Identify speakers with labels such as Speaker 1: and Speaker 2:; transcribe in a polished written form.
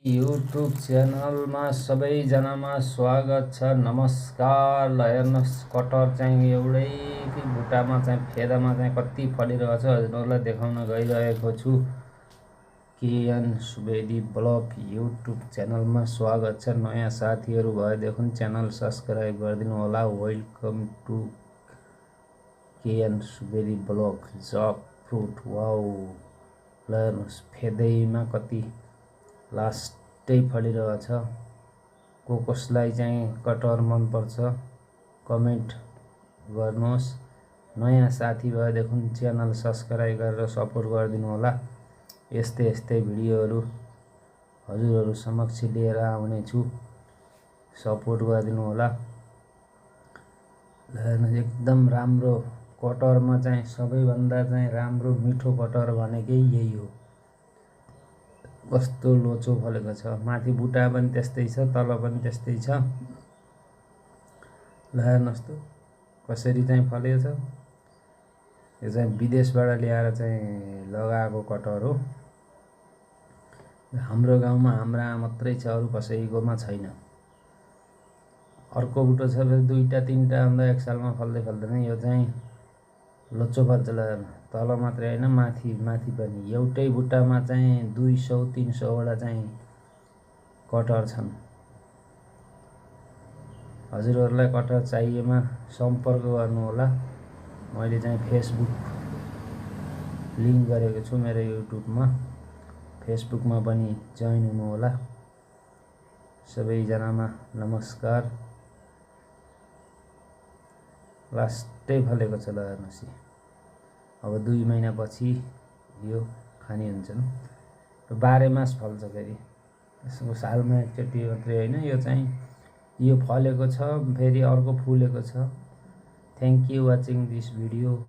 Speaker 1: YouTube च्यानलमा सबैजनामा स्वागत छ। नमस्कार। ल हेर्नुहोस्, कटहर चाहिँ एउटै बुटामा चाहिँ फेदामा चाहिँ कति फलिरहेको छ हजुरहरूलाई देखाउन गइरहेको छु। केएन सुवेदी ब्लग युट्युब च्यानलमा स्वागत छ। नयाँ साथीहरू भएदेखि च्यानल सब्स्क्राइब गरिदिनु होला। Welcome to KN Subedi vlog. Jackfruit wow. ल हेर्नुहोस्, फेदैमा कति लास्टै फलिरहेछ। कसलाई चाहिँ कटहर मनपर्छ कमेन्ट गर्नुहोस्। नयाँ साथी भएदेखि च्यानल सब्स्क्राइब गरेर सपोर्ट गरिदिनु होला। यस्तै यस्तै भिडियोहरू हजुरहरू समक्ष लिएर आउने छु, सपोर्ट गरिदिनु होला। एकदम राम्रो कटहरमा चाहिँ सबैभन्दा चाहिँ राम्रो मिठो कटहर भनेकै यही हो। कस्तो लोचो फलेको छ, माथि बुटा पनि त्यस्तै छ, तल पनि त्यस्तै छ। ल हेर्नुहोस् त कसरी चाहिँ फलेको छ। यो चाहिँ विदेशबाट ल्याएर चाहिँ लगाएको कटहर हो। हाम्रो गाउँमा हाम्रा मात्रै छ, अरू कसैकोमा छैन। अर्को बुटो छ फेरि दुईटा तीनटा भन्दा एक सालमा फल्दै फल्दैन। यो चाहिँ लोचो फल्छ। ल तल मात्रै होइन, माथि पनि एउटै बुट्टामा चाहिँ 200-300 वटा चाहिँ कटहर छन्। हजुरहरूलाई कटहर चाहिएमा सम्पर्क गर्नु होला। मैले चाहिँ फेसबुक लिङ्क गरेको छु मेरो युट्युबमा, फेसबुकमा पनि जोइन हुनु होला। सबैजनामा नमस्कार। लास्टै फलेको छ। ल हेर्नुहोस्, अब 2 महिनापछि यो खाने हुन्छन्। 12 मास फल्छ फेरि, यसको सालमा एकचोटि मात्रै होइन। यो चाहिँ यो फलेको छ, फेरि अर्को फुलेको छ। Thank you watching this video.